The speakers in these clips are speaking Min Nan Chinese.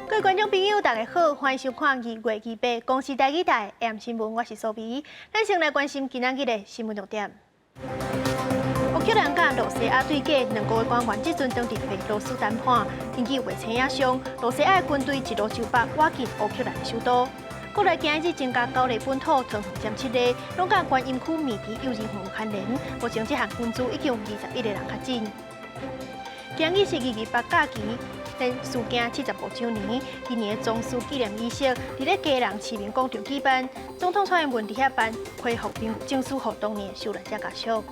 各位觀眾朋友，大家好，歡迎收看2月28公視台語台 AM 新聞，我是蘇美。咱先來關心今仔日的新聞重點。烏克蘭佮羅西亞對決，兩國的官員這陣當佇白羅斯談判。根據衛星影像，羅西亞的軍隊一路就北挖進烏克蘭的首都。國內今日增加九个本土桃園針七个，攏佮觀音區美池幼兒園有牽連。目前這項分組已經有21個人確診。今日是228假期，咱事件75週年，今年的宗師紀念儀式，佇咧基隆市民廣場舉辦。總統蔡英文佇遐頒恢復名譽證書予當年的受難者家屬。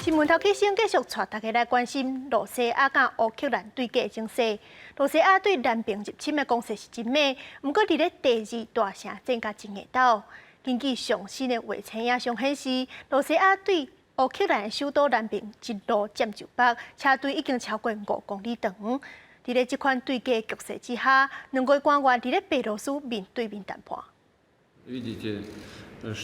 新聞頭起先繼續帶大家來關心羅西亞佮烏克蘭對決的情勢。羅西亞對南邊入侵的攻勢是真猛，毋過佇咧第二大城戰甲真硬鬥。根據上新的衛星影像顯示，羅西亞對烏克蘭的首都南邊一路佔就北，車隊已經超過5公里長。佇咧這款對決局勢之下，兩國官員佇咧白羅斯面對面談判。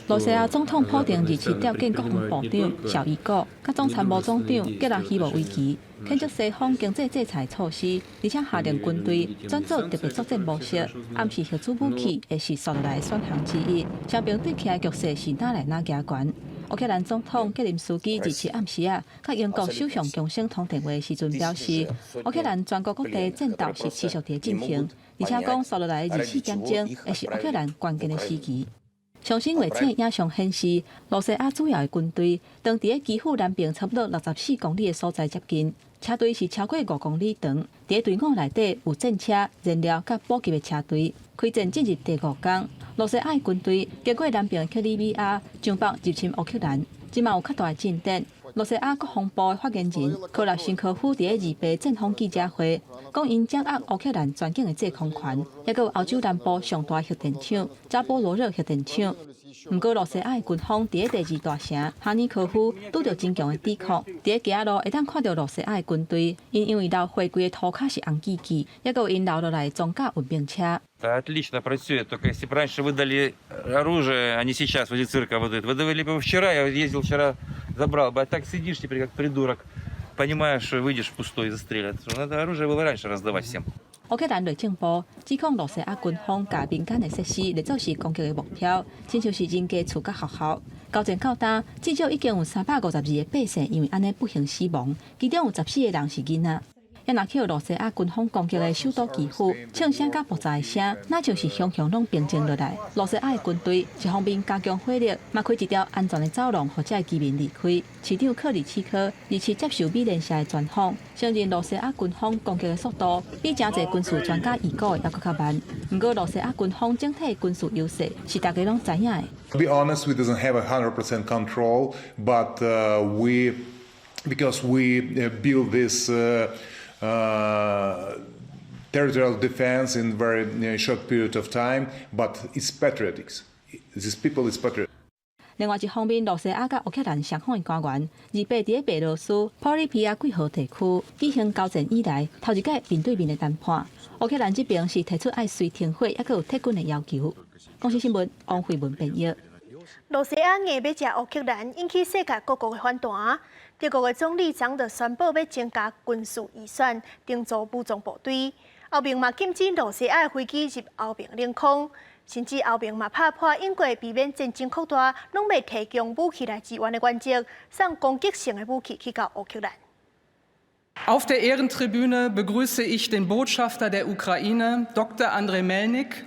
羅西亞總統普丁27召見國防部長紹伊古，佮總參謀總長傑拉希莫維奇，譴責西方經濟制裁措施，而且下令軍隊轉做特別作戰模式，暗示核子武器會是紲落來的選項之一。雙邊對起來局勢是愈來愈加懸。烏克蘭總統澤連斯基27暗時仔，佮英國首相強生通電話時陣表示，烏克蘭全國各地戰鬥是持續佇進行，而且講紲落來24點鐘會是烏克蘭關鍵的時期。上新衛星影像顯示，羅西亞主要的軍隊當佇咧基輔南邊差不多64公里的所在接近，車隊是超過5公里長。佇咧隊伍內底有戰車、燃料佮補給的車隊。開戰進入第五天，羅西亞的軍隊經過南邊克里米亞，上北入侵烏克蘭，這馬有較大的進展。羅西亞國防部的發言人科納申科夫佇咧28戰方記者會，講𪜶掌握烏克蘭全境的制空權，抑閣有歐洲南部上大核電廠扎波羅熱核電廠。毋過羅西亞的軍方佇咧第二大城哈爾科夫拄著真強的抵抗，佇咧街仔路會當看著羅西亞的軍隊，𪜶因為留火櫃的塗跤是紅記記，抑閣有𪜶留落來的裝甲運兵車。 Отлично працює, только если бы раньше выдали оружие, а не сейчас возле цирка выдают. Выдавали бы вчера, я ездил вчера, забрал бы. А так сидишь теперь как придурок, понимаешь, что выйдешь пустой и застрелят. Надо оружие было раньше раздавать всем. 烏克蘭內政部指控羅西亞軍方共民間的設施列做是攻擊的目標，親像是人家厝佮學校。交戰到今，至少已經有352個百姓因為按呢不幸死亡，其中有14個人是囡仔。也若去羅西亞軍方攻擊的首都基輔，槍聲佮爆炸的聲，若像是雄雄攏平靜落來。羅西亞的軍隊一方面加強火力，嘛開一條安全的走廊，予這个居民離開。市長克里契科27接受美聯社的專訪，承認羅西亞軍方攻擊的速度比誠濟軍事專家預估的猶閣較慢。毋過羅西亞軍方整體軍事優勢是大家攏知影的。 To be honest, we doesn't have 100% control, but because we build this territorial defense in very short period of time, but it's patriotics. These people is patriotic. 另外一方面，羅西亞佮烏克蘭雙方的官員，28佇咧白羅斯普里皮亞季河地區舉行交戰以來頭一擺面對面的談判。烏克蘭這邊是提出愛隨停火，抑閣有撤軍的要求。公視新聞王慧文編譯。羅西亞硬欲食烏克蘭，引起世界各國的反彈。德國的總理昨就宣布欲增加軍事預算，定做武裝部隊。歐盟嘛禁止羅西亞的飛機入歐盟領空，甚至歐盟嘛拍破英國避免戰爭擴大，攏袂提供武器來支援的原則，送攻擊性的武器去到烏克蘭。 Auf der Ehrentribüne begrüße ich den Botschafter der Ukraine, Dr. Andrei Melnik.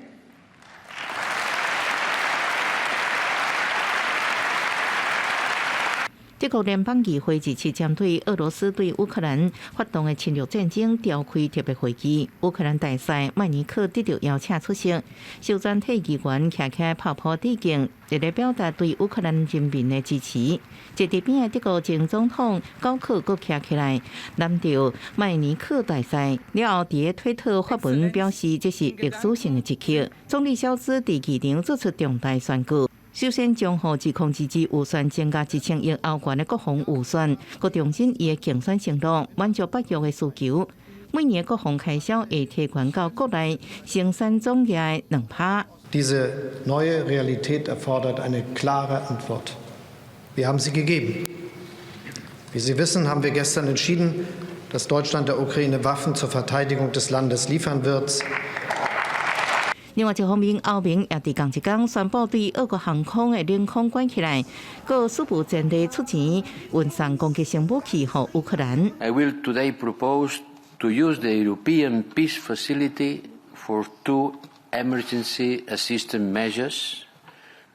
德國聯邦議會27針對俄羅斯對烏克蘭發動的侵略戰爭召開特別會議。烏克蘭大使麥尼克得著邀請出席，受全體議員徛起來拍噗致敬，佇咧表達對烏克蘭人民的支持。坐佇邊的德國前總統高克閣徛起來攬著麥尼克大使，了後佇咧推特發文表示這是歷史性的一刻。總理蕭茲佇議場做出重大宣告。首先將予2022預算增加1000億歐元的國防預算，閣重申伊的競選承諾，滿足北約的需求。每年國防開銷會提懸到國內生產總額的2%。 Diese neue Realität erfordert eine klare Antwort. Wir haben sie gegeben. Wie Sie wissen, haben wir gestern entschieden, dass Deutschland der Ukraine Waffen zur Verteidigung des Landes liefern wird. 另外一方面，歐盟也佇仝一工宣布對俄國航空的領空關起來，閣史無前例出錢運送攻擊性武器予烏克蘭。 I will today propose to use the European Peace Facility for two emergency assistance measures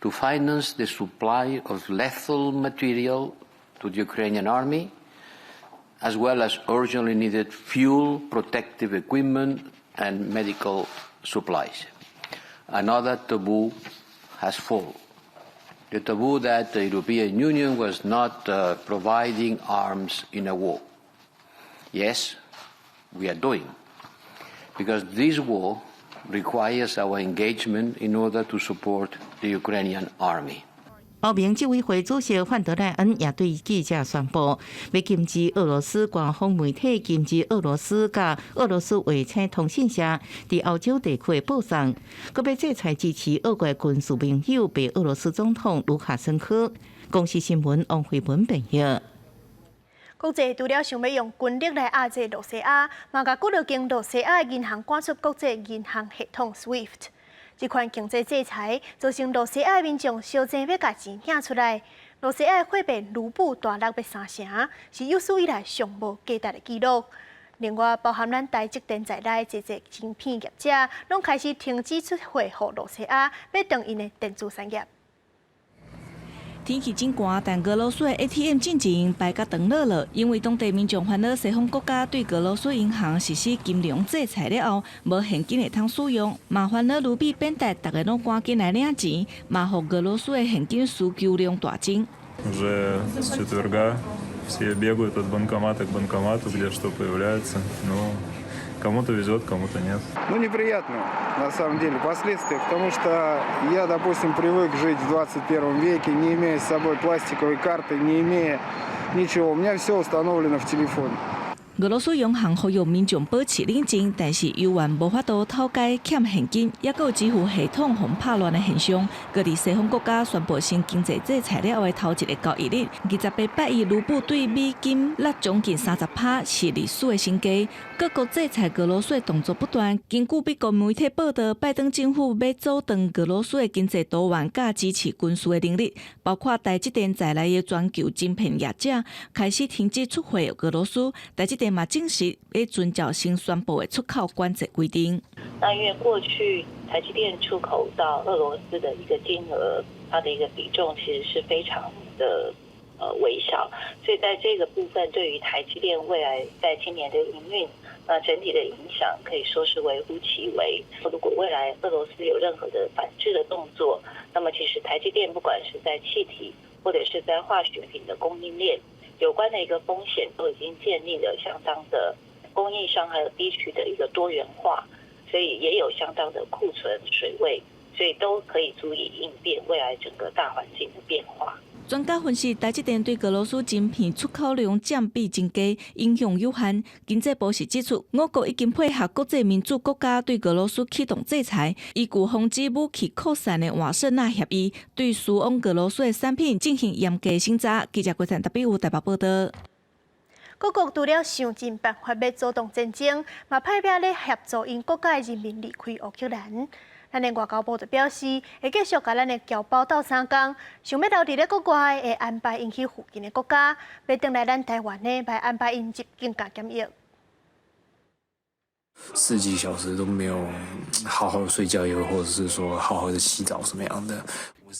to finance the supply of lethal material to the Ukrainian army, as well as urgently needed fuel, protective equipment, and medical supplies. Another taboo has fallen. The taboo that the European Union was not providing arms in a war. Yes, we are doing. Because this war requires our engagement in order to support the Ukrainian army. 歐盟執委會主席范德賴恩也對記者宣布，欲禁止俄羅斯官方媒體禁止俄羅斯佮俄羅斯衛星通訊社佇歐洲地區的播送，閣欲制裁支持俄國軍事盟友白俄羅斯總統盧卡申科。公視新聞王慧文編譯。國際除了想欲用軍力來壓制露西亞，嘛共幾落間露西亞的銀行趕出國際銀行系統 SWIFT。這款經濟制裁造成露西亞民眾相爭欲共錢寄出來，露西亞貨幣盧布大落欲三成，是有史以來上無價值的紀錄。另外，包含咱台積電在內，濟濟晶片業者，攏開始停止出貨予露西亞，欲斷𪜶的電子產業。天氣真寒，但俄羅斯的 ATM 進前排甲長落落，因為當地民眾煩惱西方國家對俄羅斯銀行實施金融制裁了後，無現金會通使用，嘛煩惱盧比貶值，逐家攏趕緊來領錢，嘛予俄羅斯的現金需求量大增。 Уже с четверга все бегают от банкомата к банкомату, где что появляется. Ну, кому-то везет, кому-то нет. Ну, неприятно, на самом деле, последствия, потому что я, допустим, привык жить в 21 веке, не имея с собой пластиковой карты, не имея ничего. У меня все установлено в телефоне. 俄羅斯央行呼籲民眾保持冷靜，但是猶原無法度透解欠現金，抑閣有支付系統予拍亂的現象。閣佇西方國家宣布新經濟制裁了後的頭一个交易日，28拜一盧布對美金落將近30趴，是歷史的新低。各國制裁俄羅斯的動作不斷。根據美國媒體報道，拜登政府欲阻斷俄羅斯的經濟多元佮支持軍事的能力，包括台積電在內的全球晶片業者開始停止出貨俄羅斯。台積電嘛證實欲遵照新宣布的出口管制規定。那因為過去台積電出口到俄羅斯的一個金額，它的一個比重其實是非常的微小，所以在這個部分對於台積電未來在今年的營運，那整體的影響可以說是微乎其微。如果未來俄羅斯有任何的反制的動作，那麼其實台積電不管是在氣體或者是在化學品的供應鏈有關的一個風險，都已經建立了相當的供應商還有地區的一個多元化，所以也有相當的庫存水位，所以都可以足以應變未來整個大環境的變化。專家分析，台積電對俄羅斯晶片出口量佔比真低，影響有限。經濟部是指出，我國已經配合國際民主國家對俄羅斯啟動制裁，依據防止武器擴散的瓦森納協議，對輸往俄羅斯的產品進行嚴格審查。記者郭陳特別有台北報道。各國除了想盡辦法欲阻擋戰爭，嘛派兵咧協助𪜶國家的人民離開烏克蘭。咱的外交部就表示，會繼續共咱的僑胞鬥相共，想欲留佇咧國外，會安排𪜶去附近的國家；欲轉來咱台灣的，會安排𪜶入境佮檢疫。十幾小時都沒有好好的睡覺，又或者是說好好的洗澡什麼樣的。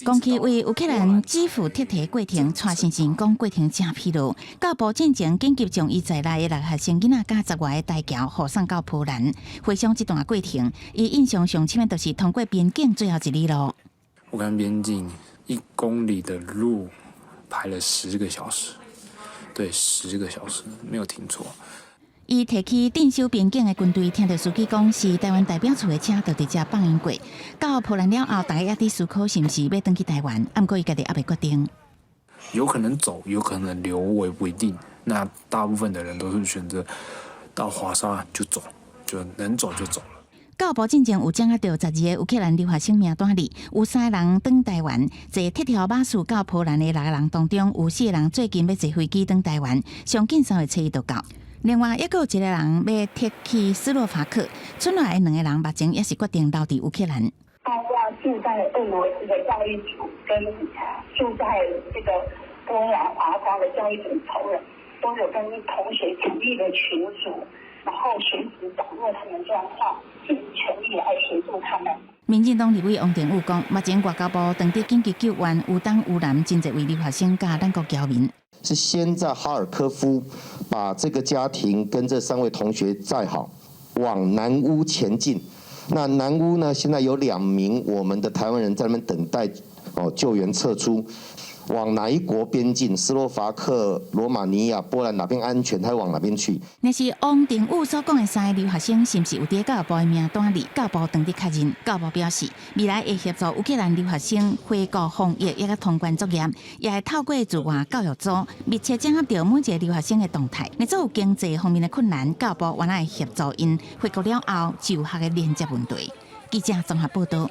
講起為烏克蘭支付撤退過程，蔡先生講過程誠疲勞。到步進前緊急將伊在內的六學生囡仔佮十外个台僑護送到波蘭。回想這段過程，伊印象上深的就是通過邊境最後一里路。我看邊境1公里的路排了10個小時，對，十個小時，沒有聽錯。伊提起鎮守邊境的軍隊，聽著司機講是台灣代表處的車，就直接放𪜶過。到波蘭了後，大家猶佇思考是毋是欲轉去台灣，毋過伊家己猶未決定。有可能走，有可能留，我也不一定。那大部分的人都是選擇到華沙就走，就能走就走了。到步進前有掌握著12个烏克蘭留學生名單裡，有三个人轉台灣。坐鐵條巴士到波蘭的六个人當中，有四个人最近欲坐飛機轉台灣，上緊3月初一就到。另外，猶閣有一个人欲撤去斯洛伐克，賰落來兩个人目前也是決定留佇烏克蘭。包括駐在俄羅斯的教育組跟駐在這個波蘭華沙的教育組同仁，都有跟同學成立了群組，然後隨時掌握他們狀況，盡全力來協助他們。民進黨立委王定宇講，目前外交部當地緊急救援烏東烏南真濟位留學生佮咱國僑民。是先在哈爾科夫把這個家庭跟這三位同學載好，往南烏前進。那南烏呢，現在有2名我們的台灣人在那邊等待哦救援撤出。往哪一國邊境？斯洛伐克、羅馬尼亞、波蘭哪邊安全，他往哪邊去？若是王定宇所講的三个留學生，是毋是有佇教育部的名單裡？教育部當日確認，教育部表示，未來會協助烏克蘭留學生回國防疫以及通關作業，也會透過駐外教育組密切掌握著每一个留學生的動態。若做有經濟方面的困難，教育部原來會協助𪜶回國了後就學的連接問題。記者綜合報道。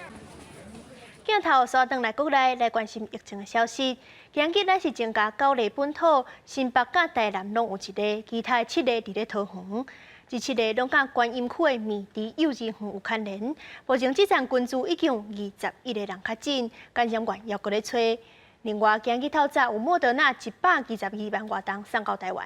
鏡頭煞轉來國內來關心疫情的消息。今日咱是增加九例本土，新北佮台南攏有一例，其他七例佇咧桃園。這七例攏佮觀音區的暝池幼稚園有牽連。目前這站群組已經有21個人確診，感染源猶閣咧揣。另外，今日透早有莫德納122萬外筒送到台灣。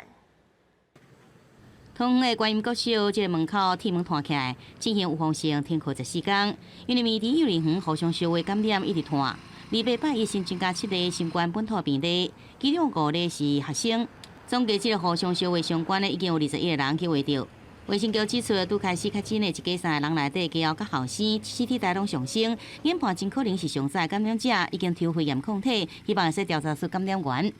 桃園的觀音國小這个門口鐵門彈起來，進行預防性停課14工，因為暝池幼兒園互相相話感染一直傳。28拜一新增加七例新冠本土病例，其中五例是學生。總計這个互相相話相關的已經有21個人去確著。衛生局指出，拄開始確診的一家三个人內底，家後佮後生，CT 值攏上升，研判真可能是上早感染者已經抽肺炎抗體，希望會使調查出感染源。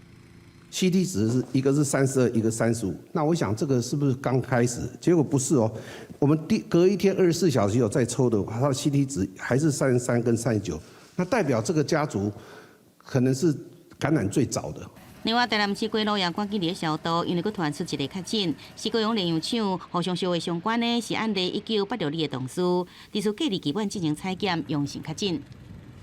CT 值是一個是32，一個35。那我想這個是不是剛開始？結果不是哦。我們第隔一天24小時以後再抽的話，它的 CT 值還是33跟39，那代表這個家族可能是感染最早的。另外，台南市歸路也趕緊佇咧消毒，因為閣傳出一例確診，是高雄煉油廠互相相話相關的，是案例19862的同事，佇厝隔離期滿進行採檢，陽性確診。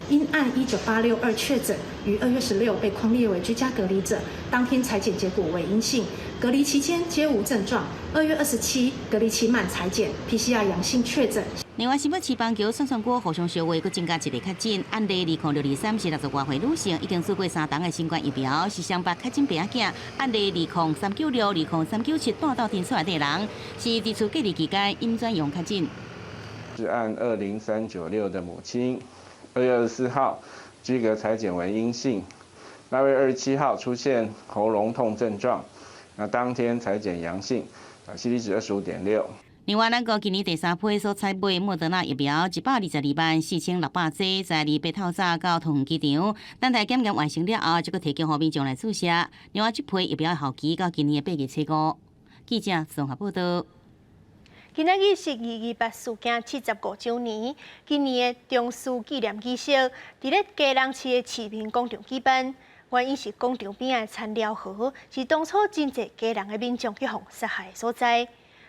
因案19862確診，於2月16被匡列為居家隔離者，當天採檢結果為陰性，隔離期間皆無症狀。2月27隔離期滿採檢 PCR 陽性確診。另外，新北市板橋蒜蒜區互相相話，閣增加一例確診，案例20623是60外歲女性，已經注過三劑的新冠疫苗，是雙北確診病仔。案例20396、20397蹛鬥陣出來的人，是佇厝隔離期間陰轉陽確診。是案20396的母親。2月24號，居隔採檢為陰性。2月27號出現喉嚨痛症狀，那當天採檢陽性，啊，CT 值25.6。另外，咱國今年第三批所採買莫德納疫苗122萬4600劑，在28透早到桃園機場，等待檢驗完成了後，就閣提供予民眾來注射。另外，這批疫苗效期到今年的8月初5。記者綜合報道。今仔日是二二八事件75週年，今年的中樞紀念儀式，佇咧基隆市的市民廣場舉辦。原因是廣場邊的田寮河是當初真濟基隆的民眾去予殺害的所在。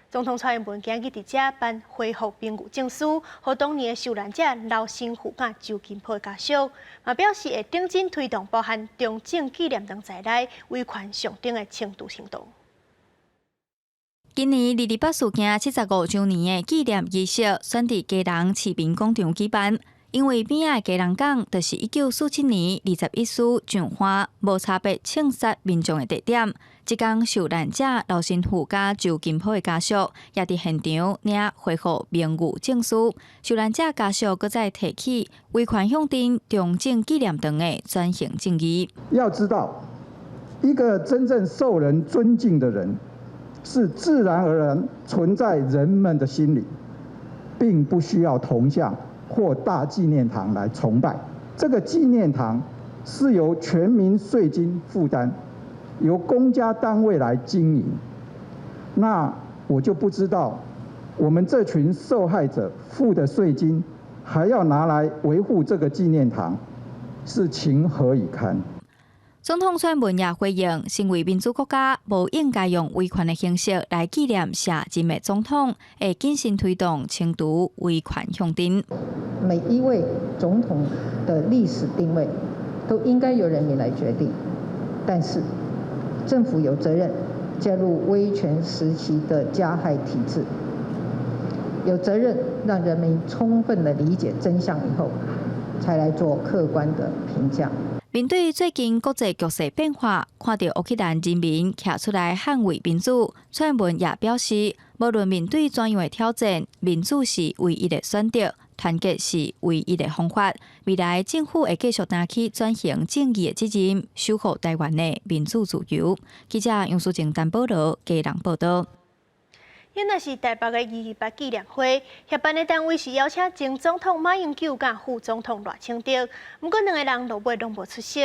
總統蔡英文今日佇遮頒恢復名譽證書，予當年的受難者劉神父佮周金波家屬，嘛表示會認真推動包含中正紀念堂在內維權上頂的清除行動。今年二二八事件75週年的紀念儀式，選佇基隆市民廣場舉辦。因為邊仔的基隆港，就是1947年21師上岸無差別槍殺民眾的地點。這工受難者劉神父佮周金波的家屬，也佇現場領恢復名譽證書。受難者家屬閣再提起維權向頂中正紀念堂的轉型正義。要知道，一個真正受人尊敬的人，是自然而然存在人們的心裡，並不需要銅像或大紀念堂來崇拜。這個紀念堂是由全民稅金負擔，由公家單位來經營。那我就不知道，我們這群受害者付的稅金，還要拿來維護這個紀念堂，是情何以堪？總統蔡英文也回應，身為民主國家，無應該用威權的形式來紀念卸任的總統，會謹慎推動清除威權象徵。每一位總統的歷史定位，都應該由人民來決定，但是政府有責任介入威權時期的加害體制，有責任讓人民充分的理解真相以後，才來做客觀的評價。面對最近國際局勢變化，看著烏克蘭人民徛出來捍衛民主，蔡英文也表示，無論面對怎樣的挑戰，民主是唯一的選擇，團結是唯一的方法。未來政府會繼續擔起轉型正義的責任，守護台灣的民主自由。記者楊淑靜、陳保羅基隆報導。今仔是台北的二二八紀念會，協辦的單位是邀請前總統馬英九佮副總統賴清德，毋過兩個人落尾攏無出席。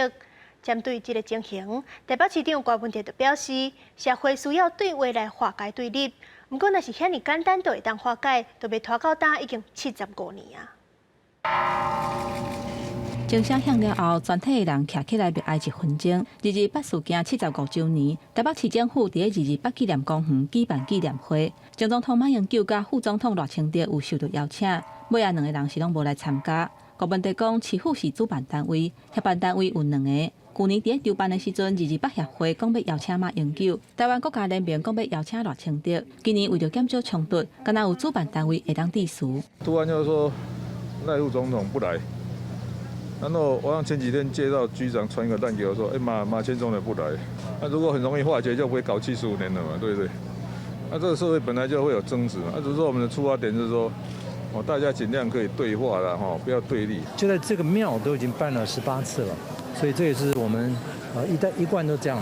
針對這个情形，台北市長柯文哲就表示，社會需要對話來化解對立，毋過若是遐爾簡單就會當化解，就袂拖到今已經75年啊。鐘聲響了後，全體的人徛起來默哀一分鐘。二二八事件75週年，台北市政府佇咧二二八紀念公園舉辦紀念會。前總統馬英九佮副總統賴清德有受到邀請，尾仔兩个人是攏無來參加。柯文哲講，市府是主辦單位，協辦單位有兩个。舊年佇咧籌辦的時陣，二二八協會講欲邀請馬英九，台灣國家聯盟講欲邀請賴清德。今年為著減少衝突，敢若有主辦單位會當致辭。突然就是說賴副總統不來。然後我前幾天接到局長傳一個單給我，說：“欸，馬前總統不來。”那如果很容易化解，就不會搞75年了嘛，對不對？那這個社會本來就會有爭執嘛，那只是說我們的出發點就是說，哦，大家盡量可以對話啦，哈，不要對立。就在這個廟都已經辦了18次了，所以這也是我們一代一貫都這樣，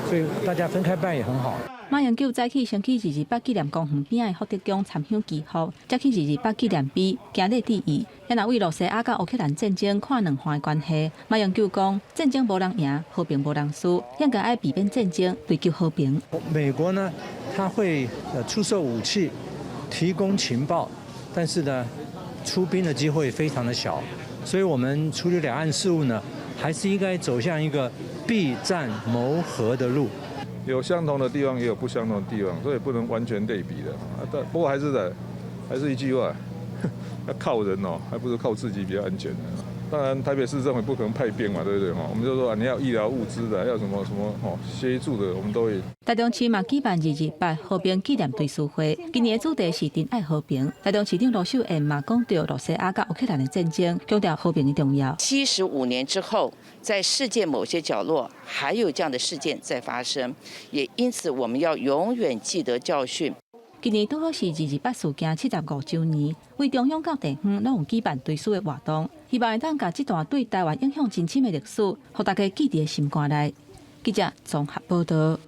所以大家分開辦也很好。馬英九早起先去二二八紀念公園邊仔的福德宮參香祈福，才去二二八紀念碑行禮致意。也若為露西亞佮烏克蘭戰爭看兩岸的關係，馬英九講：戰爭無人贏，和平無人輸，應該愛避免戰爭，追求和平。美國呢，他會出售武器，提供情報，但是呢，出兵的機會非常的小，所以我們處理兩岸事務呢，還是應該走向一個避戰謀和的路。有相同的地方，也有不相同的地方，所以不能完全類比的。但不過還是的，還是一句話，要靠人哦，還不如靠自己比較安全。當然，台北市政府不可能派兵嘛，對不對？我們就說你要醫療物資的，要什麼什麼哦協助的，我們都會。台中市嘛舉辦二二八和平紀念追思會，今年的主題是珍愛和平。台中市長盧秀燕嘛講著露西亞佮烏克蘭的戰爭，強調和平的重要。 75年之後，在世界某些角落還有這樣的事件在發生，也因此我們要永遠記得教訓。今年拄好是二二八事件75週年，對中央到地方攏有舉辦追思的活動，希望會當共這段對台灣影響真深的歷史，予大家記佇心肝內。記者綜合報導。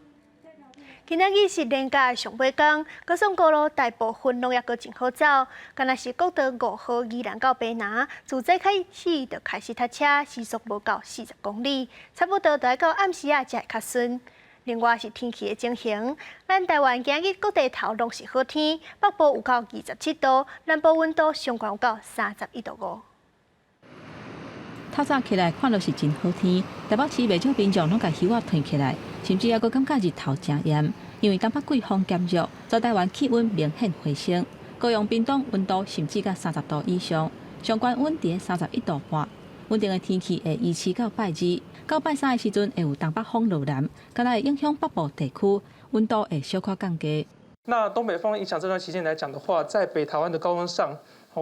今仔日是連假上尾工，高速公路大部分攏猶閣真好走，敢若是國道5號宜蘭到屏南，自早開始就開始塞車，時速無夠40公里，差不多著愛到暗時仔才會較順。另外是天氣的情形，咱台灣今日各地頭攏是好天，北部有到27度，南部溫度上懸有到31.5度。透早起來看著是真好天，台北市袂少民眾攏共靴仔褪起來，甚至猶閣感覺日頭誠炎，因為東北季風減弱，全台灣氣溫明顯回升。高雄、屏東溫度甚至到30度以上，上懸溫佇31.5度。穩定的天氣會維持到拜二，到拜三的時陣會有東北風落南，敢若會影響北部地區，溫度會小可降低。那東北風影響這段期間來講的話，在北台灣的高溫上，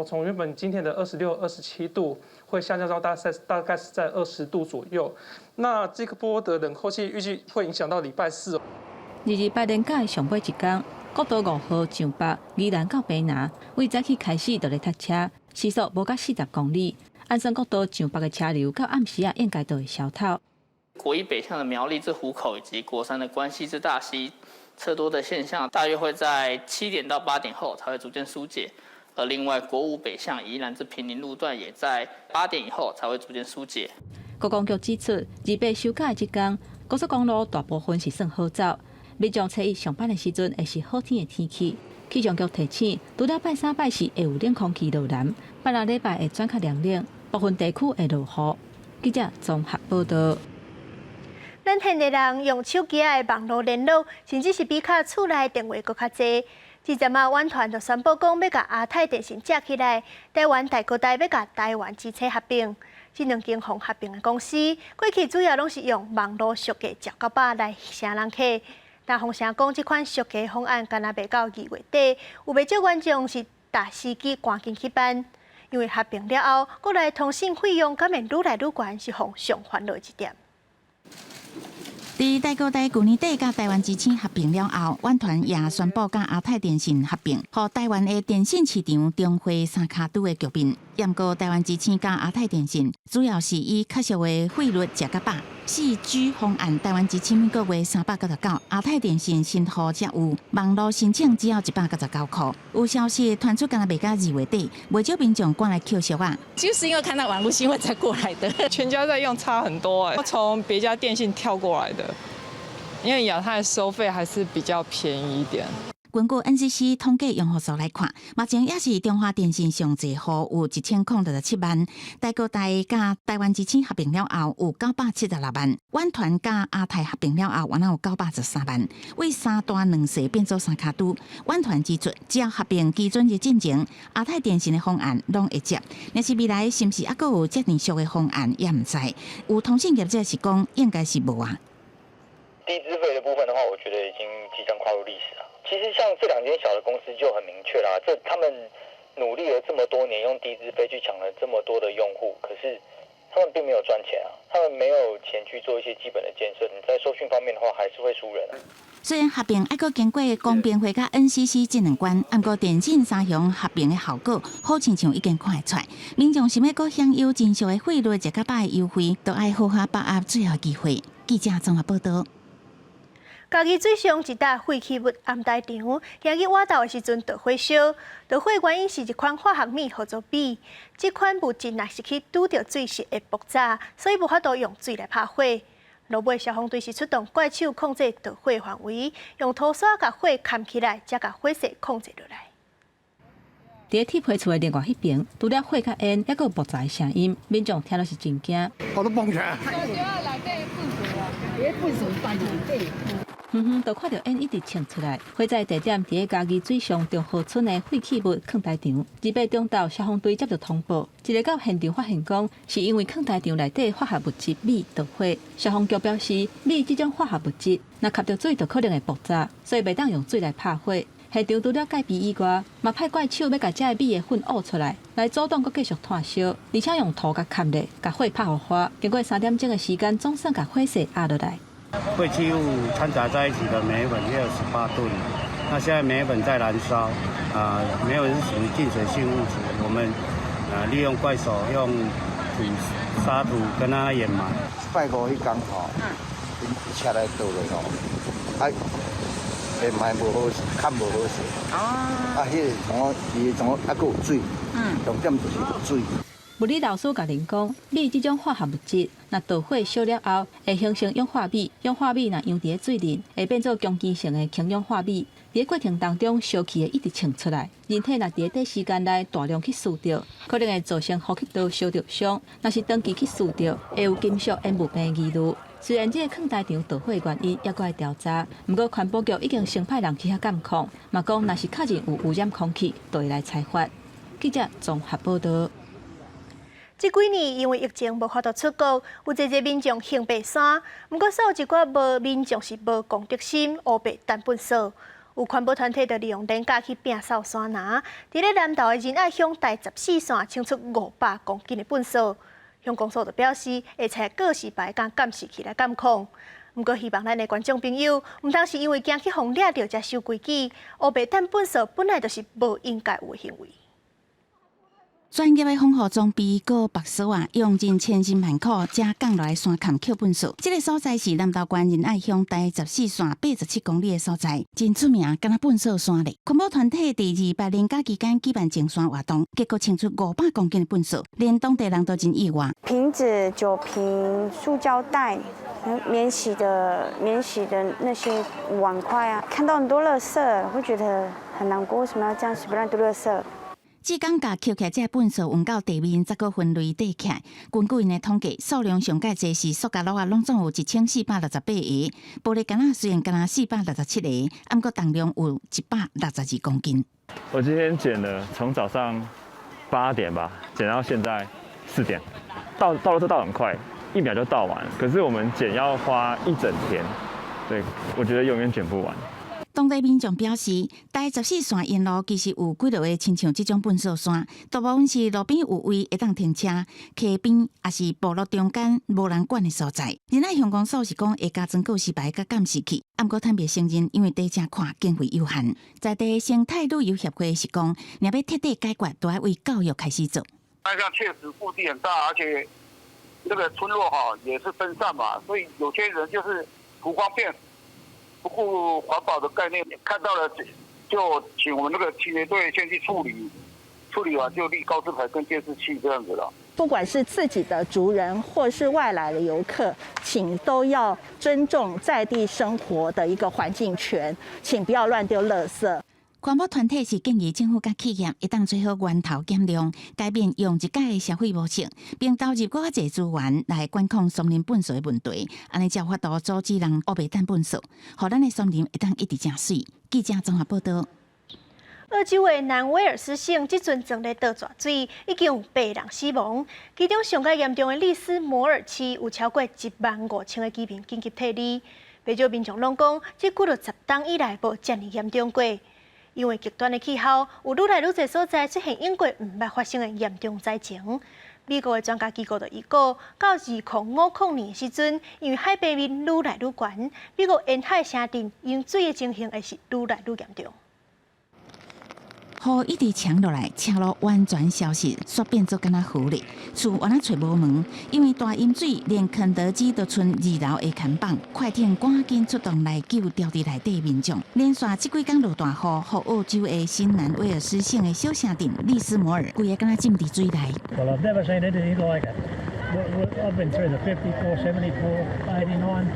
從原本今天的26、27度，會下降到大概是在20度左右。那這個波的冷空氣預計會影響到禮拜四。二二八連假的上尾一工，國道5號上北宜蘭到屏南，對早起開始就咧塞車，時速無到40公里。按算國道上北的車流到暗時仔應該就會消透。國一北向的苗栗至湖口以及國三的關溪至大溪車多的現象，大約會在7點到8點後才會逐漸疏解。而另外國五北向宜蘭至坪林路段，也在8點以後才會逐漸疏解。國光局指出，二八收假的這工，高速公路大部分是算好走，民眾初一上班的時陣會是好天的天氣。氣象局提醒，除了拜三、拜四會有冷空氣落南，拜六禮拜會轉較涼冷，部分地區會落雨。記者綜合報導。咱現代人用手機的網路聯絡，甚至是比較厝內電話閣較濟。這陣仔遠傳就宣布講，欲共亞太電信接起來，台灣大哥大欲共台灣之星合併。這兩間予合併的公司，過去主要攏是用網路俗價食到飽來吸人客。但風聲講，這款俗價方案敢若袂到二月底，有袂少觀眾是搭時機趕緊去辦，因為合併了後，國內通信費用敢會愈來愈懸，是予人上煩惱的一點。佇大哥大舊年底佮台灣之星合併了後，遠傳也宣布佮亞太電信合併，予台灣的電信市場重回三跤拄的局面。毋過台灣之星佮亞太電信主要是以較俗的費率食較飽。4G 方案，台灣之星每個月399，亞太電信新戶才有網路申請只要199箍。有消息傳出，敢若袂到二月底，袂少民眾趕來抾俗仔。就是因為看到網路新聞才過來的，全家在用差很多哎，從別家電信跳過來的，因為亞太收費還是比較便宜一點。根據 NCC 統計用戶數來看，目前也是中華電信上濟戶有1067萬，大哥大佮台灣之星合併了後有976萬，遠傳佮亞太合併了後，原來有913萬，為三大兩細變做三跤拄。遠傳指出，只要合併基準日進前，亞太電信的方案攏會接。若是未來是毋是猶閣有遮爾俗的方案，也毋知。有通信業者是講，應該是無啊。低資費的部分的話，我覺得已經即將跨入歷史了。其實像這兩間小的公司就很明確啦，這他們努力了這麼多年，用低資費去搶了這麼多的用戶，可是他們並沒有賺錢啊，他們沒有錢去做一些基本的建設。你在收訊方面的話，還是會輸人啊。雖然合併愛閣經過公平會佮 NCC 這兩關，毋過電信三雄合併的效果，好親像已經看會出來。民眾想欲閣享有真俗的費率，食較飽的優惠，都愛好好把握最後機會。記者綜合報道。嘉義水上一搭廢棄物掩埋場，今日倚晝的時陣著火燒，著火原因是一款化學物號做鎂。這款物質若是去拄著水是會爆炸，所以無法度用水來拍火。落尾消防隊是出動怪手控制著火範圍，用塗沙共火崁起來，才共火勢控制落來。佇鐵皮厝的另外彼邊，除了火佮煙，猶閣有爆炸的聲音，民眾聽了是真驚。我都蹦起來。遠遠就看著煙一直衝出來。火災地點佇咧嘉義水上中和村的廢棄物囥台場。28中晝，消防隊接到通報，一个到現場發現講，是因為囥台場內底化學物質鎂著火。消防局表示，鎂這種化學物質，若吸著水就可能會爆炸，所以袂當用水來拍火。現場除了戒備以外，嘛派怪手欲共這个鎂的粉挖出來，來阻擋閣繼續湠燒，而且用塗共崁咧，共火拍予花。經過3點鐘的時間，總算共火勢壓落來。廢棄物摻雜在一起的煤粉約有18噸，那現在煤粉在燃燒，啊，煤粉是屬於浸水性物質，我們啊利用怪手用土沙土跟它掩埋。拜五彼工吼，𪜶車來倒落吼，啊，掩埋無好，崁無好勢。哦。啊，彼个從伊從猶閣有水。嗯。重點就是有水。物理老師共恁講，鎂這種化學物質，若著火燒了後，會形成氧化鎂。氧化鎂若溶佇咧水裡，會變做強碱性的氫氧化鎂。佇咧過程當中，燒氣會一直衝出來。人體若佇咧短時間內大量去吸著，可能會造成呼吸道燒著傷。若是長期去吸著，會有金屬煙霧病疑慮。雖然這個囥台場著火的原因猶閣愛調查，毋過環保局已經先派人去遐監控，嘛講若是確認有污染空氣，就會來裁罰。記者綜合報道。這幾年因為疫情無法度出國，有濟濟民眾行爬山。毋過，煞有一寡無民眾是無公德心，烏白擲糞埽。有環保團體就利用連假去摒掃山林，佇咧南投的仁愛鄉第14線清出500公斤的糞埽。鄉公所就表示，會採告示牌佮監視器來監控。毋過，希望咱的觀眾朋友，毋通是因為驚去予掠著才守規矩，烏白擲糞埽本來就是無應該有的行為。專業的防護裝備，閣縛索仔，用盡千辛萬苦，才降落來山崁抾糞埽。這个所在是南投縣仁愛鄉第14線87公里的所在，真出名，敢若糞埽山咧。環保團體佇28連假期間舉辦淨山活動，結果清出500公斤的糞埽，連當地人都真意外。瓶子、酒瓶、塑膠袋、免洗的那些碗筷啊，看到很多垃圾，會覺得很難過。為什麼要這樣隨便亂丟垃圾？志工共抾起來這糞埽運到地面，才閣分類疊起來。根據𪜶的統計，數量上蓋濟是塑膠簍仔，攏總有1468個；玻璃罐仔雖然干焦467個，毋過重量有162公斤。我今天撿了，從早上8點吧，撿到現在4點，倒倒垃圾倒很快，一秒就倒完。可是我們撿要花一整天，對，我覺得永遠撿不完。當地民眾表示，台14線沿路其實有幾落个親像這種糞掃山，大部分是路邊有位會當停車，溪邊抑是部落中間無人管的所在。仁愛鄉公所是講會加裝告示牌佮監視器，毋過坦白承認，因為地正寬，經費有限。在地生態旅遊協會是講，若欲徹底解決，都愛為教育開始做。那這樣確實腹地很大，而且這個村落哈也是分散嘛，所以有些人就是圖方便。不顧環保的概念，看到了就請我們那個清潔隊先去處理，處理完就立告示牌跟監視器這樣子了。不管是自己的族人或是外來的遊客，請都要尊重在地生活的一個環境權，請不要亂丟垃圾。環保團體是建議政府佮企業會當做好源頭減量，改變用一改的消費模式，並投入閣較濟資源來管控松林糞掃的問題，按呢才有法度阻止人烏白擲糞掃，予咱的松林會當一直誠媠。記者綜合報道。澳洲的南威爾斯省這陣正咧落大水，已經有八人死亡。其中上較嚴重的利斯摩爾市有超過1萬5千个居民緊急撤離。不少民眾攏講，這幾落十冬以來無遮爾嚴重過。因為極端的氣候，有愈來愈濟所在出現英國毋捌發生的嚴重災情。美國的專家機構就預告，到2050年的時陣，因為海平面愈來愈懸，美國沿海城鎮淹水的情形會是愈來愈嚴重。雨一直強落來，車路完全消失，煞變做敢若河咧。厝完那揣無門，因為大淹水，連肯德基都賰二樓的看板。快艇趕緊出動來救牢佇內底民眾。連續這幾工落大雨，予澳洲的新南威爾斯省的小城鎮利斯摩爾，規个敢若浸佇水內。 Well, I've never seen anything like it. I've been through the 54, 74, 89,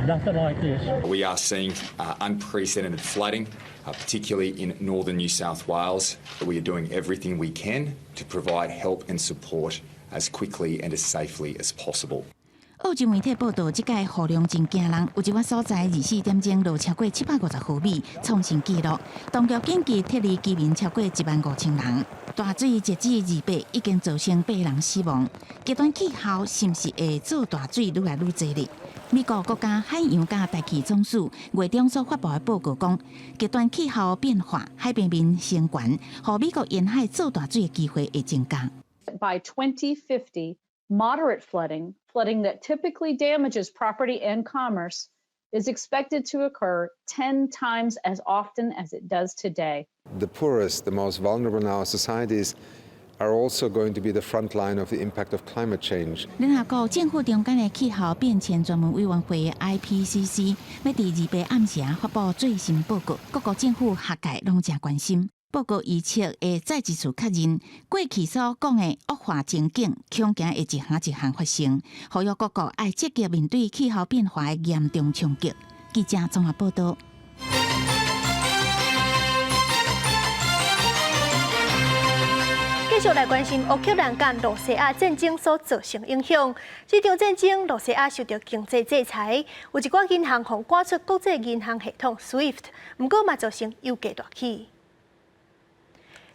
nothing like this. We are seeing unprecedented flooding, particularly in northern New South Wales. We are doing everything we can to provide help and support as quickly and as safely as possible. 澳洲媒體報道，這擺雨量真驚人，有一寡所在24點鐘落超過750毫米，創新紀錄。當局緊急撤離居民超過1萬5千人。大水截至28，已經造成八人死亡。極端氣候是毋是會做大水愈來愈濟呢？美國國家海洋佮大氣總署月中所發布的報告講，極端氣候變化、海平面升懸，予美國沿海做大水的機會會增加。 By 2050, moderate flooding, flooding that typically damages property and commerce, is expected to occur 10 times as often as it does today. The poorest, the most vulnerable in our societies are also going to be the front line of the impact of climate change. 聯合國政府中間的氣候變遷專門委員會 IPCC 欲佇28暗時發布最新報告，各國政府學界攏誠關心。報告預測會再一次確認過去所講的惡化情景，恐驚會一項一項發生，呼籲各國愛積極面對氣候變化的嚴重衝擊。記者綜合報道。繼續來關心烏克蘭佮羅西亞戰爭所造成影響。這場戰爭，羅西亞受著經濟制裁，有一寡銀行予趕出國際銀行系統 SWIFT，毋過嘛造成油價大起。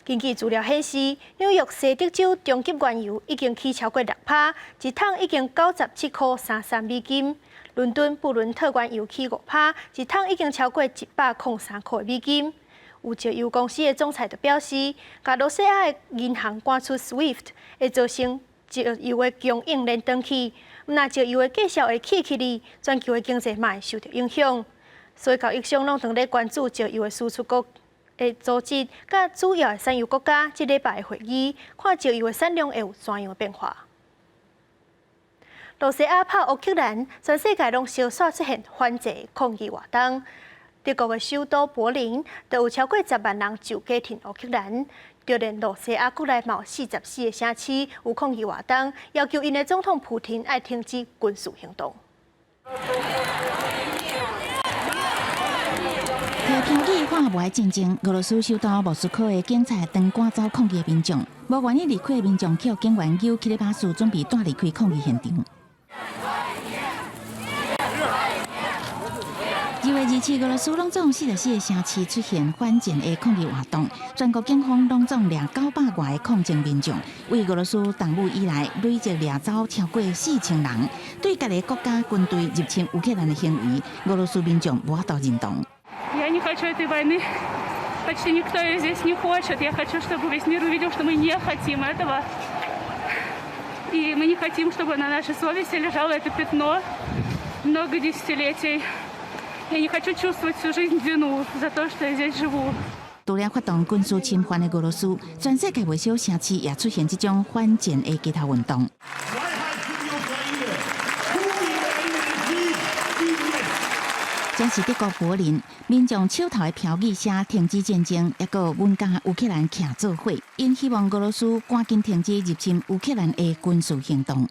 根據資料顯示，紐約西德州中級原油已經起超過6趴，一桶已經97塊33美金。倫敦布倫特原油起5趴，一桶已經超過103塊美金。有石油公司的總裁就表示，共羅西亞的銀行趕出 SWIFT，會造成石油的供應鏈斷去，毋但石油的價數會起起來，全球的經濟嘛會受著影響。所以交易商攏正咧關注石油的輸出國的組織，佮主要的產油國家這禮拜的會議，看石油的產量會有怎樣的變化。羅西亞拍烏克蘭，全世界攏相紲出現反制抗議活動。德國的首都柏林，就有超過10萬人就街挺烏克蘭。就連羅西亞國內嘛有44個城市有抗議活動，要求𪜶的總統普廷愛停止軍事行動。提標語喊無愛戰爭，俄羅斯首都莫斯科的警察當趕走抗議的民眾，無願意離開的民眾去予警員揪起咧巴士，準備帶離開抗議現場。2月27。持俄羅斯攏總44個城市出現反戰的抗議活動，全國警方攏總掠900外個抗爭民眾，為俄羅斯動武以來累計掠走超過4000人。對家己國家軍隊入侵烏克蘭的行為，俄羅斯民眾無法度認同。 Я не хочу этой войны. Почти никто ее здесь не хочет. Я хочу, чтобы весь мир увидел, что мы не хотим этого. И мы не хотим, чтобы на нашей совести лежало это пятно много десятилетий. Я не хочу чувствовать всю жизнь вину за то, что я здесь живу. 除了發動軍事侵犯的俄羅斯，全世界袂少城市也出現這種反戰的街頭運動。這是德國柏林民眾手頭的標語寫停止戰爭，抑閣阮佮烏克蘭徛做伙，𪜶希望俄羅斯趕緊停止入侵烏克蘭的軍事行動。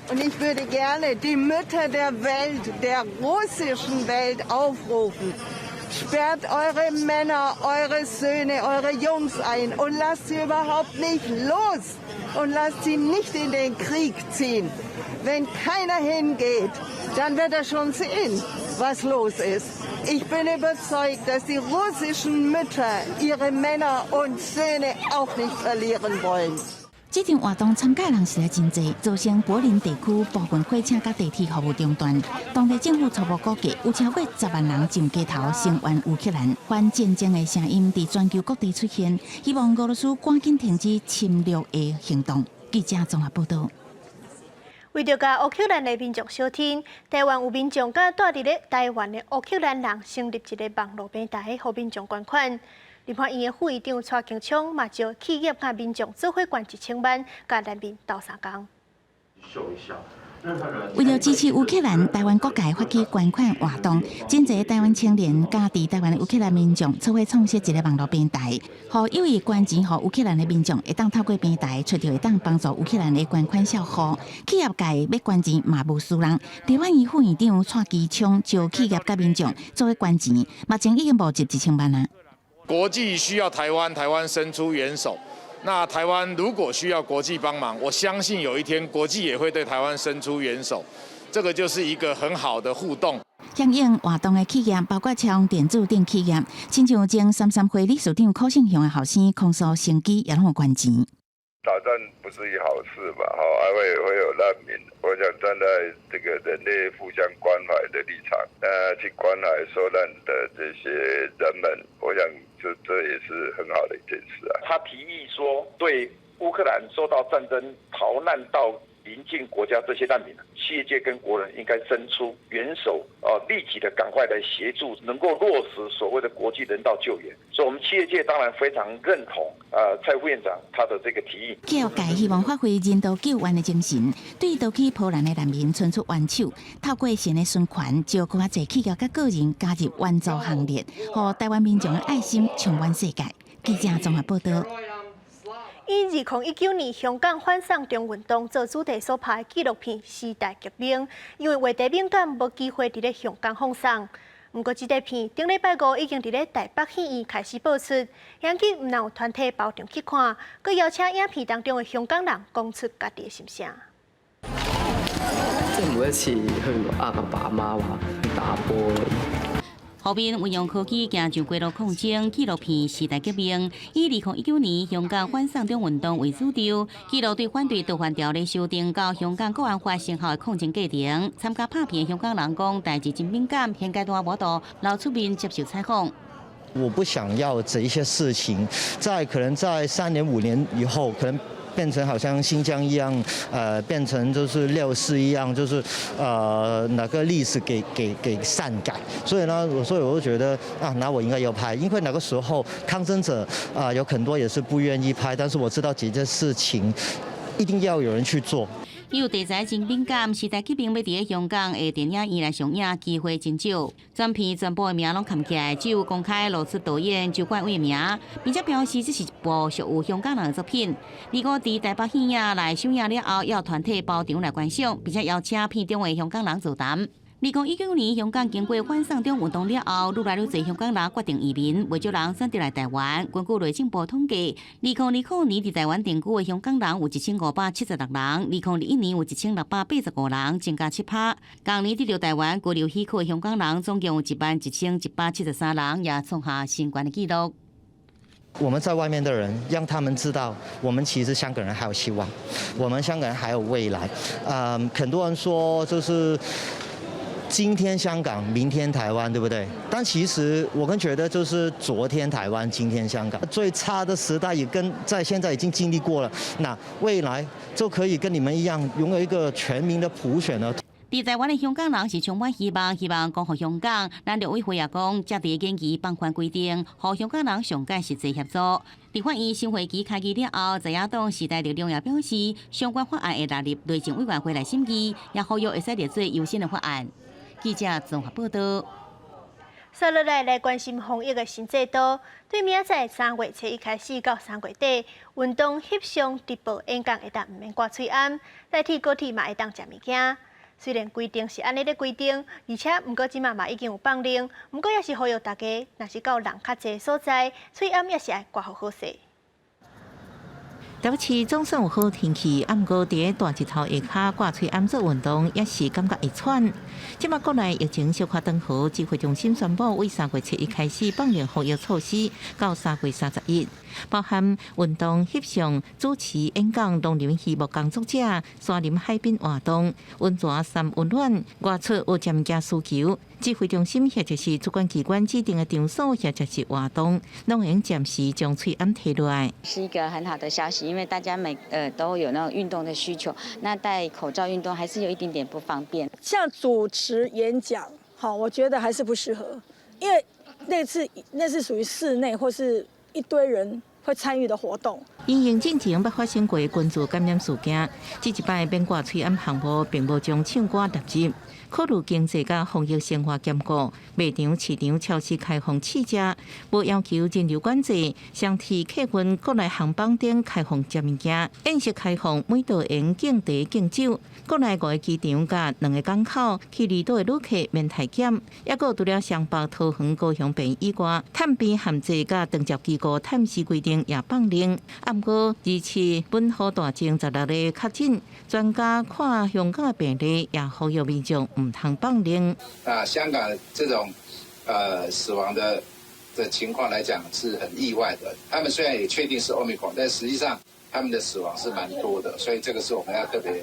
Und ich würde gerne die Mütter der Welt, der russischen Welt aufrufen. Sperrt eure Männer, eure Söhne, eure Jungs ein und lasst sie überhaupt nicht los und lasst sie nicht in den Krieg ziehen. Wenn keiner hingeht, dann wird er schon sehen, was los ist. Ich bin überzeugt, dass die russischen Mütter ihre Männer und Söhne auch nicht verlieren wollen. 這場活動參加人實在真濟，造成柏林地區部分火車佮地鐵服務中斷。當地政府初步估計，有超過10萬人上街頭聲援烏克蘭，反戰爭的聲音佇全球各地出現，希望俄羅斯趕緊停止侵略的行動。記者綜合報導。為著共烏克蘭的民眾相挺，台灣有民眾佮蹛佇咧台灣的烏克蘭人成立一個網路平台，予民眾捐款。立法院的副議長蔡其昌嘛，召企業佮民眾做伙捐1000萬，共難民鬥相共。為著支持烏克蘭，台灣各界發起捐款活動，真濟台灣青年佮佇台灣的烏克蘭民眾，做伙創設一個網路平台，予有意捐錢予烏克蘭的民眾，會當透過平台揣著會當幫助烏克蘭的捐款賬戶。企業界欲捐錢嘛無輸人，立法院副院長蔡其昌召企業佮民眾做伙捐錢，目前已經募集1000萬啊。國際需要台灣，台灣伸出援手。那台灣如果需要國際幫忙，我相信有一天國際也會對台灣伸出援手。這個就是一個很好的互動。響應活動的企業包括超電子等企業，親像前三三會理事長柯勝雄的後生康蘇成基也攏有捐錢。打仗不是一好事嘛，哈，還會有難民。我想站在這個人類互相關懷的立場，去關懷受難的這些人們，我想這也是很好的一件事啊。他提議說，對烏克蘭受到戰爭逃難到鄰近國家這些難民，企業界跟國人應該伸出援手，立即的趕快來協助，能夠落實所謂的國際人道救援。所以，我們企業界當然非常認同，蔡副院長他的這個提議。企業界希望發揮人道救援的精神，對逃去波蘭的難民伸出援手，透過善的循環，召閣較濟企業佮個人加入援助行列，予台灣民眾的愛心充滿世界。記者綜合報導。以2019年香港反送中運動做主題所拍的紀錄片《時代革命》，因為話題敏感，無機會佇咧香港放送。毋過，這塊片頂禮拜五已經佇咧台北戲院開始播出，現今毋但有團體包場去看，閣邀請影片當中的香港人講出家己的心聲。即係每一次去呃阿爸阿媽話去打波。後面運用科技行上街路抗爭紀錄片《時代革命》，以2019年香港反送中運動為主軸，記錄對反對逃犯條例修訂到香港國安法生效的抗爭過程。參加拍片的香港人講，代誌真敏感，現階段無法度露出面接受採訪。我不想要這一些事情，在可能在3年5年以後，可能變成好像新疆一樣，變成就是六四一樣，就是那個歷史給篡改。所以呢，所以我就覺得啊，那我應該要拍，因為那個時候抗爭者啊，有很多也是不願意拍，但是我知道這件事情一定要有人去做。有題材真敏感，時代革命欲佇咧香港的電影院來上映，機會真少。全片全部的名攏崁起來，只有公開露出導演周冠偉的名，並且表示這是一部屬於香港人的作品。如果佇台北戲院來上映了後，要團體包場來觀賞，並且邀請片中的香港人座談。2019年，香港經過反送中運動了後，愈來愈濟香港人決定移民，袂少人選擇來台灣。根據內政部統計，2020年佇台灣定居的香港人有1576人，2021年有1685人，增加7%。同年佇著台灣居留許可的香港人總共有11,173人，也創下新懸的紀錄。我們在外面的人，讓他們知道，我們其實香港人還有希望，我們香港人還有未來。嗯，很多人說就是今天香港，明天台灣，對不對？但其實我更覺得就是昨天台灣，今天香港。最差的時代也跟在現在已經經歷過了，那未來就可以跟你們一樣，擁有一個全民的普選了。佇台灣的香港人是充滿希望，希望光復香港。咱陸委會也講，才佇研議放寬規定，予香港人上蓋實際協助。立法院新會期開議了後，在野黨時代力量也表示，相關法案會納入內政委員會來審議，也呼籲會使列做優先的法案。記者綜合報道。接落來來關心防疫的新制度，對明仔載3月7日開始到3月底，運動、翕相、直播、演講會當毋免掛喙罨，台鐵、高鐵嘛會當食物件。雖然規定是按呢咧規定，而且毋過這馬嘛已經有放令，毋過也是呼籲大家，若是到人較濟所在，喙罨也是愛掛予好勢。台北市總算有好天氣，啊，毋過佇大日頭下跤掛喙罨做運動，也是感覺會喘。這馬國內疫情小可轉好，指揮中心宣布，為3月7日開始放寬防疫措施，到3月31，包含運動、翕相、主持、演講、農林漁牧工作者、山林海濱活動、溫泉三溫暖、外出有食物件需求，指揮中心或者是主管機關指定的場所或者是活動，攏會用暫時將喙罨提落來。是一個很好的消息，因為大家每都有那種運動的需求，那戴口罩運動還是有一點點不方便。像主持演講，好，我覺得還是不適合，因為那次那是屬於室內或是一堆人會參與的活動。因應進前捌發生過群聚感染事件，這一擺免掛喙罨項目並無將唱歌納入。考慮經濟佮防疫生活兼顧，賣場、市場、超市開放試食，無要求人流管制，雙鐵客運國內航班頂開放食物件，宴席開放，每桌用敬茶敬酒。國內五个機場佮兩個港口去離島的旅客免體檢，抑閣除了雙北、桃園、高雄病以外，探病限制佮長照機構探視規定也放寬。啊，毋過二次本土大增16例確診，專家看香港的病例也呼籲民眾毋通放任。啊，香港這種死亡的情況來講是很意外的。他們雖然也確定是 Omicron，但實際上他們的死亡是蠻多的，所以這個是我們要特別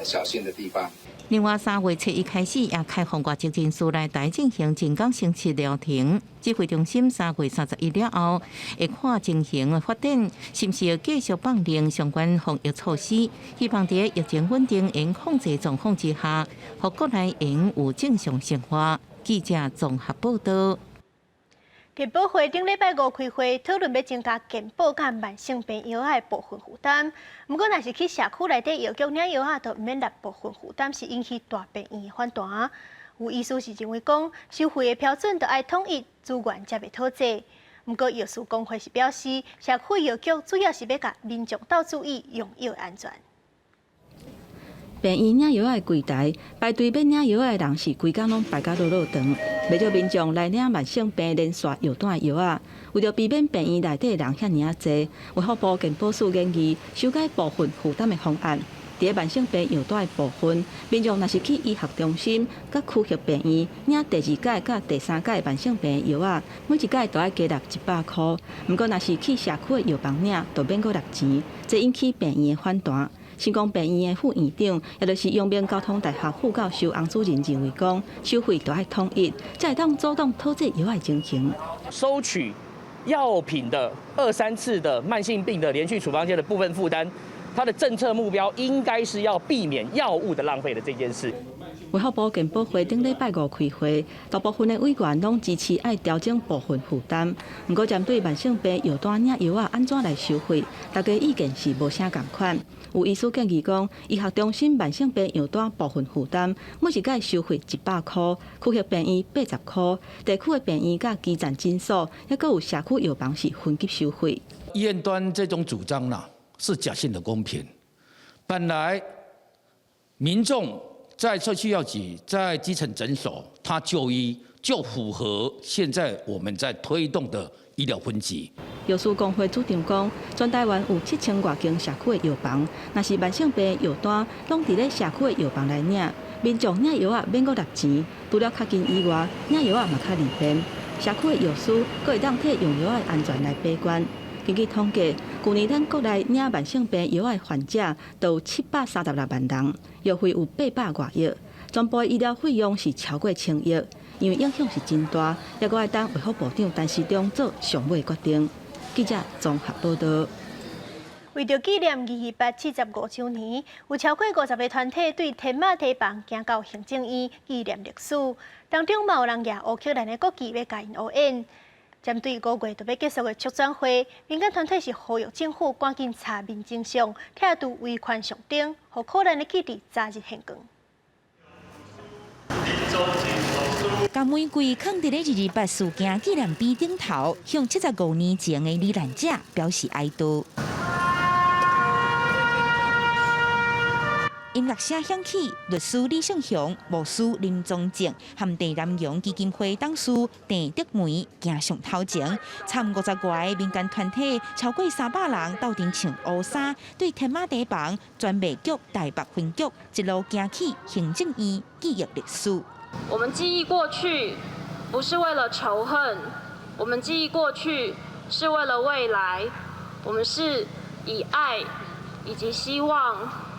小心的地方。另外，3月7日開始也開放外籍人士來台進行人工生殖療程。指揮中心3月31了後，會看情形的發展，是毋是會繼續放寬相關防疫措施，希望佇疫情穩定、會控制狀況之下，予國內會有正常生活。記者綜合報道。健保會頂禮拜五開會討論欲增加健保佮慢性病藥仔的部分負擔。毋過，若是去社區內底藥局領藥仔，就毋免納部分負擔，是引起大病院的反彈。有醫師是認為講，收費的標準著愛統一，資源才袂拖濟。毋過，藥師公會是表示，社區藥局主要是欲共民眾鬥注意用藥安全。病院領藥仔的櫃台排隊欲領藥仔的人是規工攏排甲落落長，袂少民眾來領慢性病連續藥單的藥仔。為著避免病院內底人遐爾仔濟，衛福部健保署研議修改部分負擔的方案。佇慢性病藥單的部分，民眾若是去醫學中心、佮區域病院領第二改佮第三改慢性病藥仔，每一改都愛加納100箍。毋過，若是去社區的藥房領，就免閣納錢，這引起病院的反彈。成功病院的副院長，也就是陽明交通大學副教授洪主任認為講，收費都愛統一，才會當阻擋討債藥仔情形。收取藥品的二三次的慢性病的連續處方箋的部分負擔，它的政策目標應該是要避免藥物的浪費的這件事。衛福部健保會頂禮拜五開會，大部分的委員攏支持愛調整部分負擔。毋過針對慢性病藥單領藥仔按怎來收費，大家意見是無啥仝款。有醫師建議講，醫學中心慢性病藥單部分負擔，每一改收費100箍，區域病院80箍，地區的病院佮基層診所，抑閣有社區藥房是分級收費。醫院端這種主張呢，是假性的公平。本來民眾在社區藥局、在基層診所，他就醫就符合現在我們在推動的醫療分級。藥師公會主張講，全台灣有7000外間社區的藥房，若是慢性病藥單攏佇咧社區的藥房來領，民眾領藥仔免閣納錢，除了較近以外，領藥仔嘛較利便。社區的藥師閣會當替用藥仔的安全來把關。根據統計，舊年咱國內領慢性病藥仔的患者都有736萬人，藥費有800外億，全部的醫療費用是超過1000億，因為影響是真大，猶閣愛等衛福部長陳時中做上尾決定。記者綜合報道。為著紀念22875週年，有超過50個團體對天馬堤防行到行政院紀念歷史，當中嘛有人舉烏克蘭的國旗欲共𪜶応援。針對5月就欲結束的促轉會，民間團體是呼籲政府趕緊查明真相，拆除維權上燈，予苦難的記憶早日還光。共玫瑰囥佇咧228事件紀念碑頂頭，向75年前的罹難者表示哀悼。音樂聲響起，律師李勝雄、牧師林宗正和鄭南榕基金會董事鄭德梅行上頭前，參50外個民間團體超過300人鬥陣穿烏衫，對天馬堤防專賣局台北分局一路行去行政院記憶歷史。我們記憶過去，不是為了仇恨，我們記憶過去是為了未來，我們是以愛以及希望。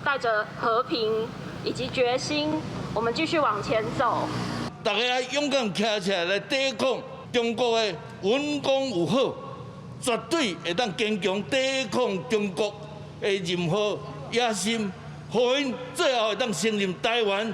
帶著和平以及決心，我們繼續往前走。大家勇敢站起來來抵抗中國的文攻武嚇，絕對會當堅強抵抗中國的任何野心，予𪜶最後會當承認台灣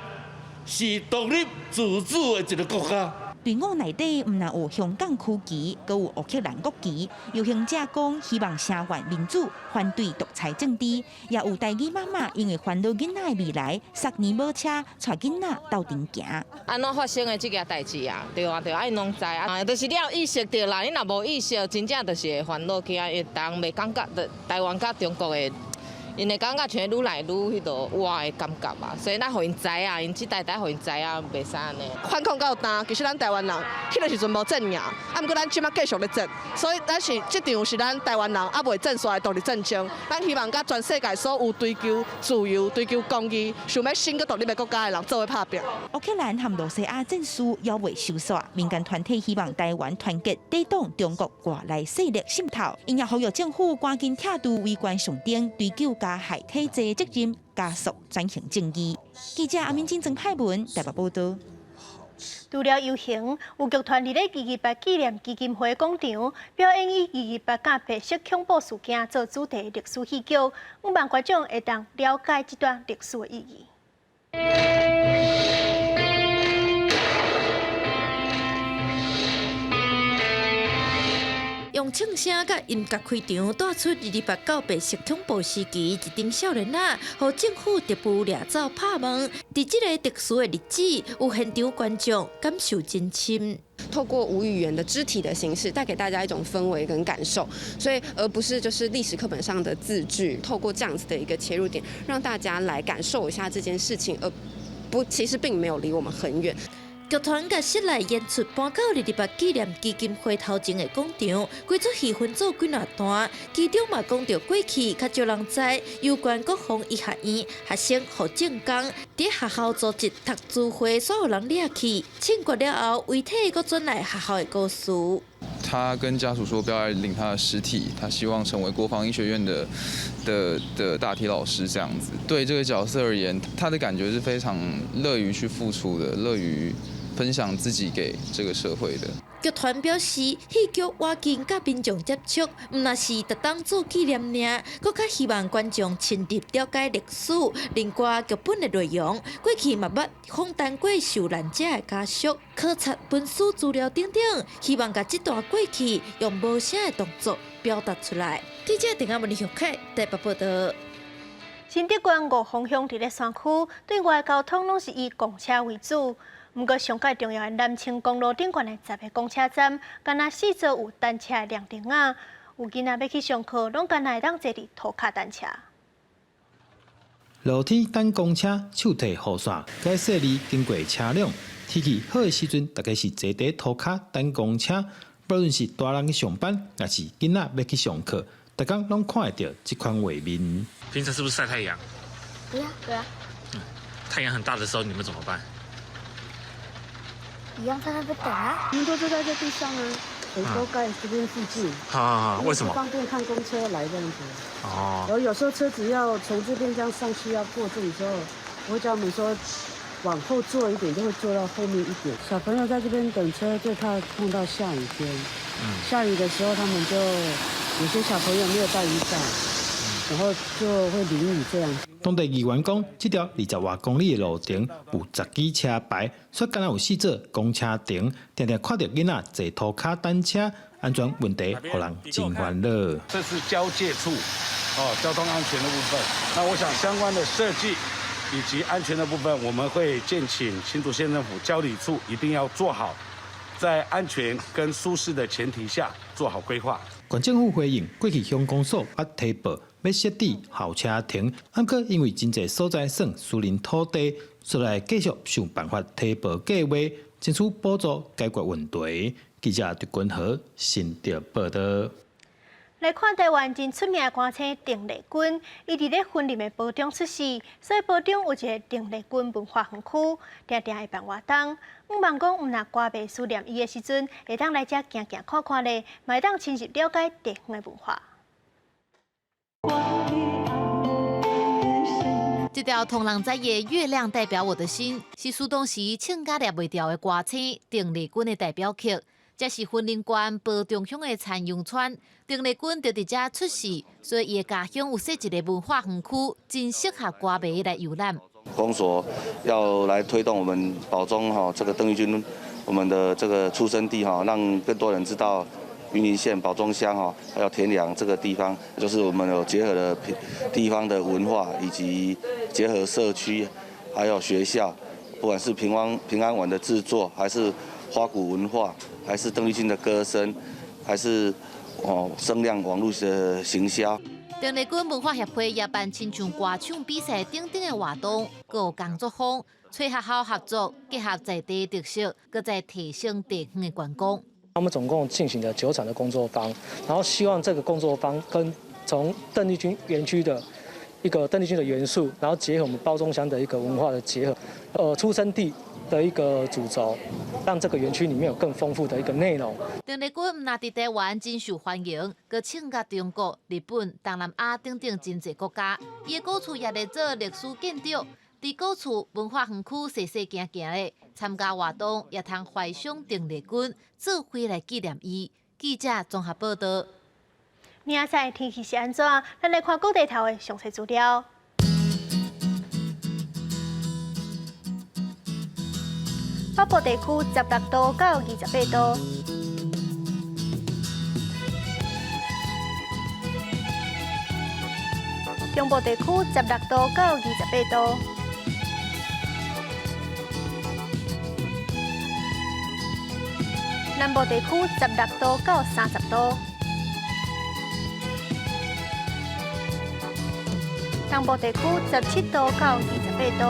是獨立自主的一個國家。隊伍內底毋但有香港區旗，閣有烏克蘭國旗。遊行者講希望聲援民主，反對獨裁政治。也有台語媽媽因為煩惱囡仔的未來，十年無車，帶囡仔鬥陣行。按怎發生的這件代誌啊？對啊對啊，𪜶攏知啊，就是你有意識著啦。你若無意識，真正就是會煩惱起來。因為人袂感覺著台灣佮中國的。𪜶會感覺像愈來愈彼落倚的感覺啊，所以咱予𪜶知影，𪜶這代代予𪜶知影，袂使按呢。反抗到今，其實咱台灣人彼个時陣無戰贏，啊，毋過咱這馬繼續咧戰，所以咱是這場是咱台灣人猶未戰煞的獨立戰爭。咱希望佮全世界所有追求自由、追求公義、想欲新閣獨立的國家的人做伙拍拚。烏克蘭和羅西亞戰事猶未收煞，民間團體希望台灣團結抵擋中國外來勢力滲透，𪜶也呼籲政府趕緊拆除違規上燈，追究加害體制責任，加速轉型正義。記者阿敏晶、曾海文台北報道。除了遊行，有劇團佇咧228紀念基金會廣場表演以228佮白色恐怖事件做主題的歷史戲劇，向望觀眾會當了解這段歷史的意義。用唱聲佮音樂開場，帶出228到白色恐怖時期一陣少年仔，予政府特務掠走拍問。佇這个特殊的日子，有現場觀眾感受真深。透過無語言的肢體的形式，帶給大家一種氛圍跟感受，所以而不是就是歷史課本上的字句。透過這樣子的一個切入點，讓大家來感受一下這件事情，而不其實並沒有離我們很遠。劇團共室內演出搬到228紀念基金會頭前的廣場，規齣戲分做幾若段，其中嘛講著過去較少人知有關國防醫學院學生胡正剛佇學校組織讀書會，所有人掠去，槍決了後，遺體閣轉來學校的故事。他跟家屬說不要來領他的屍體，他希望成為國防醫學院的大體老師這樣子。對這個角色而言，他的感覺是非常樂於去付出的，樂於分享自己給這個社會的。劇團表示，戲劇倚近佮民眾接觸，毋若是特當做紀念爾，閣較希望觀眾深入了解歷史，另外劇本的內容，過去嘛捌訪談過受難者的家屬，考察文史資料等等，希望共這段過去用無聲的動作表達出來。記者鄭阿文、李玉凱台北報道。新竹縣五峰鄉佇咧山區，對外交通攏是以公車為主。毋過，上蓋重要的南清公路頂懸的10個公車站，干焦四座有單車的涼亭仔，有囡仔欲去上課，攏干焦會當坐佇塗跤單車。露天等公車，手提雨傘，該設立經過車輛。天氣好的時陣，大家是坐佇塗跤等公車，不論是大人去上班，抑是囡仔欲去上課，逐工攏看會著這款畫面。平常是不是曬太陽？對啊，對啊。太陽很大的時候，你們怎麼辦？一樣在那邊等啊。我們都坐在這地上啊，都蓋這邊附近。好好好，為什麼？方便看公車來這樣子。哦。我有時候車子要從這邊這樣上去，要過這裡之後，我會叫他們說往後坐一點，就會坐到後面一點。小朋友在這邊等車，最怕碰到下雨天。下雨的時候，他們就有些小朋友沒有帶雨傘，然後就會淋雨這樣。當地議員講，這條20外公里的路程有10支車牌，煞敢若有四座公車亭，定定看著囡仔坐塗跤等車，安全問題予人真煩惱。這是交界處，哦，交通安全的部分。那我想相關的設計以及安全的部分，我們會建請新竹縣政府交旅處一定要做好，在安全跟舒適的前提下做好規劃。縣政府回應，過去鄉公所捌提報欲設置候車亭，毋過因為真濟所在算私人土地，所以繼續想辦法提報計劃，爭取補助解決問題。記者陳君豪新竹報導。來看台灣真出名的歌星鄧麗君，伊佇咧雲林的褒忠出世，所以褒忠有一个鄧麗君文化園區，定定會辦活動。向望講，毋若歌迷思念伊的時陣，會當來遮行行看看咧，嘛會當深入了解地方的文化。這條予人知的《月亮代表我的心》，是蘇東時唱甲掠袂牢的歌星鄧麗君的代表曲。這是雲林縣褒忠鄉的田榮村，鄧麗君就佇遮出世，所以伊的家鄉有設一个文化園區，真適合歌迷來遊覽。公所要來推動我們褒忠哈，這個鄧麗君，我們的這個出生地哈，讓更多人知道雲林縣褒忠鄉哈，還有田寮這個地方，就是我們有結合了地方的文化，以及結合社區，還有學校，不管是平安平安碗的製作，還是花鼓文化，還是鄧麗君的歌聲，還是哦聲量網路的行銷。鄧麗君文化協會也辦親像歌唱比賽等等的活動，閣有工作坊，揣學校合作，結合在地特色，閣再提升地方的觀光。我們總共進行了9場的工作坊，然後希望這個工作坊跟從鄧麗君園區的一個鄧麗君的元素，然後結合我們褒忠鄉的一個文化的結合，出生地的一個主軸，讓這個園區裡面有更豐富的一個內容。鄧麗君毋但佇台灣真受歡迎，閣唱甲中國、日本、東南亞等等真濟國家。伊的故厝也咧做歷史建築，佇古厝文化園區踅踅行行的，參加活動也通懷想鄧麗君，做伙來紀念伊。記者綜合報導。明仔載天氣是按怎？咱來看各地頭的詳細資料。北部地區16度到28度，中部地區16度到28度，南部地區16度到30度，東部地區17度到28度。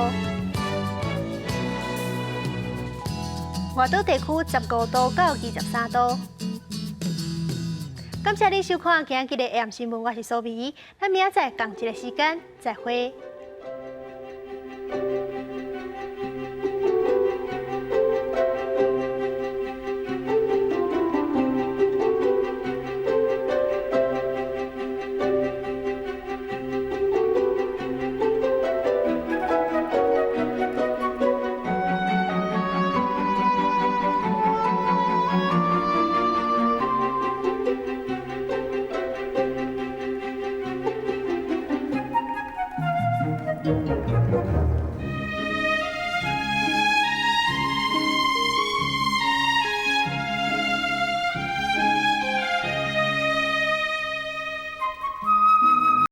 外島地區15度到23度。感謝您收看今仔日的 AM 新聞，我是蘇美。咱明仔載仝一个時間再會。